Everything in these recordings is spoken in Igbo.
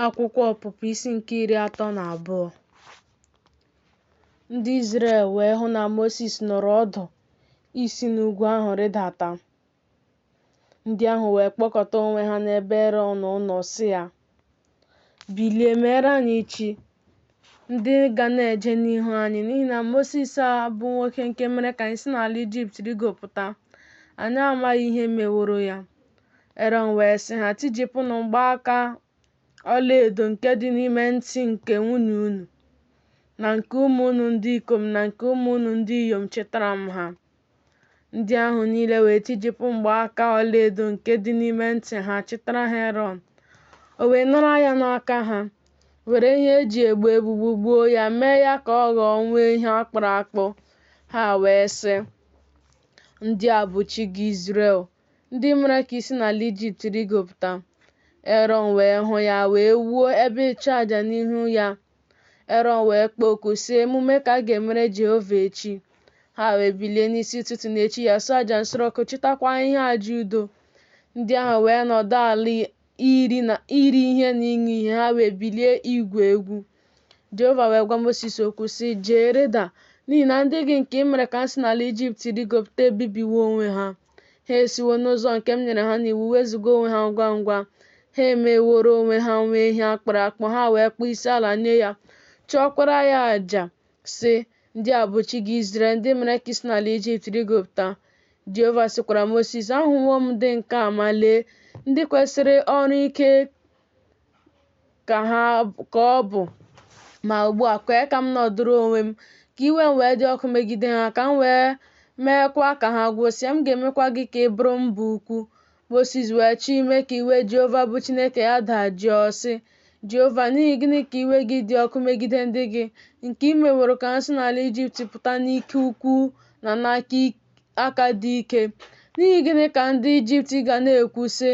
Akwụkwọ Ọpụpụ isi nke 32. Ndị Izrel wee hụ na Mosis nọrọ ọdụ isi n'ugwu ahụ rịdata. Ndị ahụ wee kpọkọta onwe ha n'ebe Erọn nọ sị ya, Bilie, meere anyị chi ndị ga na-eje n'ihu anyị, n'ihi na Mosis a bụ nwoke nke mere ka anyị si n'ala Ijipt rịgopụta, anyị amaghị ihe meworo ya. Erọn wee sị ha, Tijipụnụ mgbaaka ọlaedo nke dị n'ime ntị nke nwunye unu, na nke ụmụ unu ndị ikom na nke ụmụ unu ndị inyom, chịtara m ha. Ndị ahụ niile wee tijipụ mgbaaka ọlaedo nke dị n'ime ntị ha chịtara ha Erọn. O wee nara ya n'aka ha, were ihe e ji egbu egbugbu gbuo ya, mee ya ka ọ ghọọ nwa ehi a kpụrụ akpụ. Ha wee sị, Ndị a bụ chi gị Izrel, ndị mere ka i si n'ala Ijipt rịgopụta. Erọn wee hụ ya wee wuo ebe ịchụaja n'ihu ya. Erọn wee kpọọ oku, sị, Emume ka a ga-emere Jehova echi. Ha wee bilie n'isi ụtụtụ n'echi ya suo aja nsure ọkụ, chịtakwa ihe aja udo. Ndị ahụ wee nọdụ ala iri ihe na ịṅụ ihe, ha wee bilie igwu egwu. Jehova wee gwa Mosis okwu, sị, Jee, rịda, n'ihi na ndị gị nke i mere ka ha si n'ala Ijipt rịgopụta ebibiwo onwe ha. Ha esiwo n'ụzọ nke m nyere ha n'iwu wezụga onwe ha ngwa ngwa. Ha emeworo onwe ha nwa ehi a kpụrụ akpụ, ha wee kpọọ isiala nye ya, chụọkwara ya aja, sị, Ndị a bụ chi gị Izrel, ndị mere ka i si n'ala Ijipt rịgopụta. Jehova sịkwara Mosis, Ahụwo m ndị nke a, ma lee, ndị kwesịrị ọrụ ike ka ọ bụ. Ma ugbu a, kwee ka m nọdụrụ onwe m, ka iwe m wee dị ọkụ megide ha, ka m wee meekwa ka ha gwụsịa. M ga-emekwa gị ka ị bụrụ mba ukwu. Mosis wee chọọ ime ka iwe Jehova bụ Chineke ya dajụọ, sị, Jehova, n'ihi gịnị ka iwe gị dị ọkụ megide ndị gị, nke i meworo ka ha si n'ala Ijipt pụta n'ike ukwu na n'aka dị ike? N'ihi gịnị ka ndị Ijipt ga na-ekwu, sị,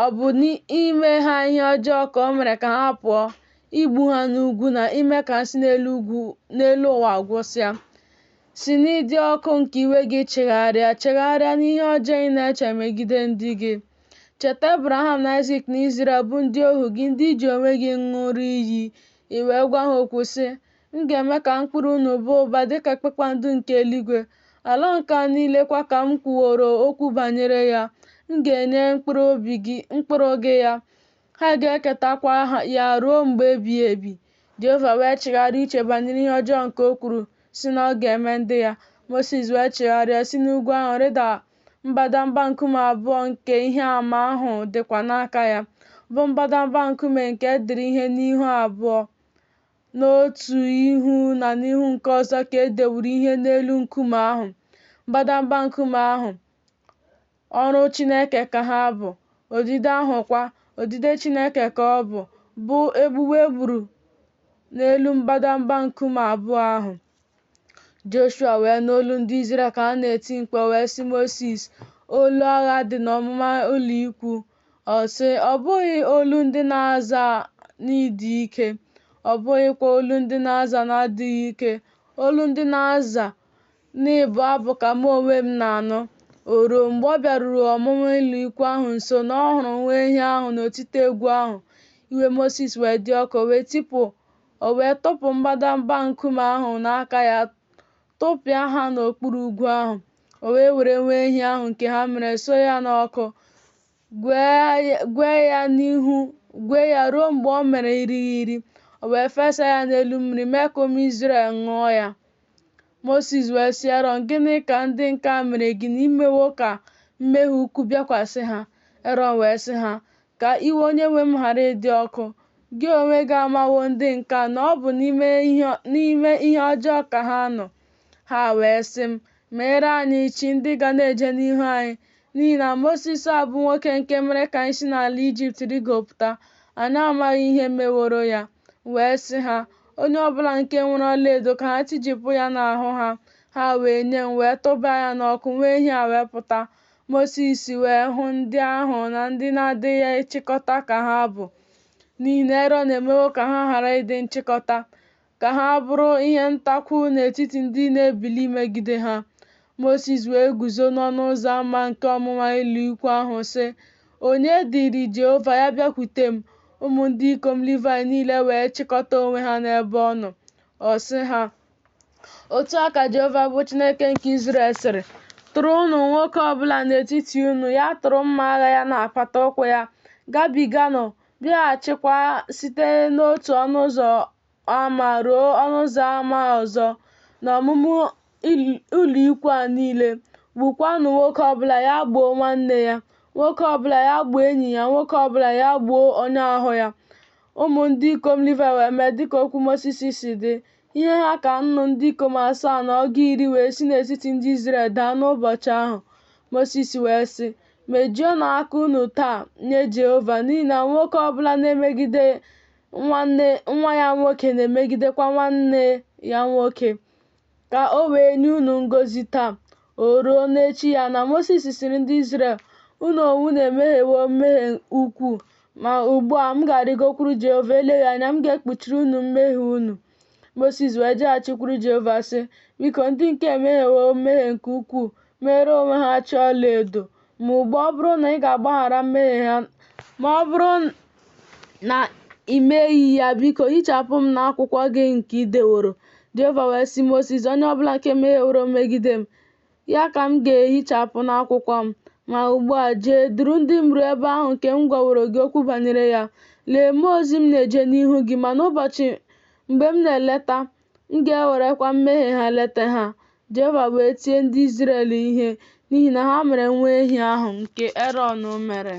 Ọ bụ n'ime ha ihe ọjọọ ka o mere ka ha pụọ, igbu ha n'ugwu na ime ka ha si n'elu ụwa gwụsịa? Si n'ịdị ọkụ nke iwe gị chegharịa, chegharịa n'ihe ọjọọ ị na-eche megide ndị gị. Cheta Ebraham na Aịzik na Izrel, bụ ndị ohu gị, ndị i ji onwe gị ṅụọrọ iyi. I wee gwa ha okwu, sị, M ga-eme ka mkpụrụ unu baa ụba dị ka kpakpando nke eluigwe. Ala nke a niile kwa ka m kwuworo okwu banyere ya, m ga-enye mkpụrụ gị ya, ha ga-eketakwa ya ruo mgbe ebighị ebi. Jehova wee chegharịa uche banyere ihe ọjọọ nke o kwuru sị na ọ ga-eme ndị ya. Mosis wee chigharịa si n'ugwu ahụ rịda, mbadamba nkume abụọ nke ihe ama ahụ dịkwa n'aka ya, bụ mbadamba nkume nke e dere ihe n'ihu abụọ. N'otu ihu na n'ihu nke ọzọ ka e deworo ihe n'elu nkume ahụ. Mbadamba nkume ahụ, ọrụ Chineke ka ha bụ, odide ahụ kwa, odide Chineke ka ọ bụ, bụ egbugbu e gburu n'elu mbadamba nkume abụọ ahụ. Joshua wee nụ olu ndị Izrel ka ha na-eti mkpu, o wee sị Mosis, Olu agha dị n'ọmụma ụlọikwu. Ọ sị, Ọ bụghị olu ndị na-aza n'ịdị ike, ọ bụghịkwa olu ndị na-aza n'adịghị ike, olu ndị na-aza n'ịbụ abụ ka mụ onwe m na-anụ. O ruo, mgbe ọ bịaruru ọmụma ụlọikwu ahụ nso, na ọ hụrụ nwa ehi ahụ na otite egwu ahụ, iwe Mosis wee dị ọkụ, o wee tụpụ mbadamba nkume ahụ n'aka ya, tụpịa ha n'okpuru ugwu ahụ. O wee were nwa ehi ahụ nke ha mere suo ya n'ọkụ, gwee ya ruo mgbe o mere irighiri. O wee fesa ya n'elu mmiri, mee ka ụmụ Izrel ṅụọ ya. Mosis wee sị Erọn, Gịnị ka ndị nke a mere gị na i mewo ka mmehie ukwu bịakwasị ha? Erọn wee sị ha, Ka iwe onyenwe m ghara ịdị ọkụ. Gị onwe gị amawo ndị nke a na ọ bụ n'ime ihe ọjọọ ka ha nọ. Ha wee sị m, Meere anyị chi ndị ga na-eje n'ihu anyị, n'ihi na Mosis a bụ nwoke nke mere ka anyị si n'ala Ijipt rịgopụta, anyị amaghị ihe meworo ya. M wee sị ha, Onye ọ bụla nke nwere ọlaedo, ka ha tijipụ ya n'ahụ ha. Ha wee nye m, wee tụba ya n'ọkụ, nwa ehi a wee pụta. Mosis wee hụ ndị ahụ na ndị na-adịghị nchịkọta ka ha bụ, n'ihi na Erọn emewo ka ha ghara ịdị nchịkọta, ka ha bụrụ ihe ntakwu n'etiti ndị na-ebili megide ha. Mosis wee guzo n'ọnụ ụzọ ama nke ọmụma ụlọikwu ahụ, sị, Onye dịịrị Jehova, ya bịakwute m. Ụmụ ndị ikom Livaị niile wee chịkọta onwe ha n'ebe ọ nọ. Ọ sị ha, Otu a ka Jehova bụ Chineke nke Izrel sịrị, Tụrụnụ nwoke ọ bụla n'etiti unu, ya tụrụ mma agha ya n'apata ụkwụ ya, gabiganụ, bịaghachikwa site n'otu ọnụ ụzọ ama ruo ọnụ ụzọ ama ọzọ n'ọmụma ụlọikwuu a niile, gbukwaanụ nwoke ọ bụla ya gbuo nwanne ya, nwoke ọ bụla ya gbuo enyi ya, nwoke ọ bụla ya gbuo onye ahụ ya. Ụmụ ndị ikom Livaị wee mee dịka okwu Mosis si dị. Ihe ha ka nnụ ndị ikom 710 wee si n'etiti ndị Izrel daa n'ụbọchị ahụ. Mosis wee sị, Mejuonụ aka unu taa nye Jehova, n'ihi na nwoke ọ bụla na-emegide nwa ya nwoke na-emegidekwa nwanne ya nwoke, ka o wee nye unu ngọzi taa. O ruo n'echi ya na Mosis sịrị ndị Izrel, Unu onwe unu emehiewo mmehie ukwuu, ma ugbu a m ga-arịgokwuru Jehova, eleghị anya m ga-ekpuchiri unu mmehie unu. Mosis wee jeghachikwuru Jehova, sị, Biko, ndị nke a emehiewo mmehie nke ukwuu, meere onwe ha chi ọlaedo. Ma ugbu a, ọ bụrụ na ị ga-agbaghara mmehie ha, ma ọ bụrụ na i meghị ya, biko, hichapụ m n'akwụkwọ gị nke i deworo. Jehova wee sị Mosis, Onye ọ bụla nke mehieworo megide m, ya ka m ga-ehichapụ n'akwụkwọ m. Ma ugbu a, jee, duru ndị m ruo ebe ahụ nke m gwaworo gị okwu banyere ya. Lee, mmụọ ozi m na-eje n'ihu gị, ma n'ụbọchị mgbe m na-eleta, m ga-ewerekwa mmehie ha leta ha. Jehova wee tie ndị Izrel ihe n'ihi na ha mere nwa ehi ahụ nke Erọn mere.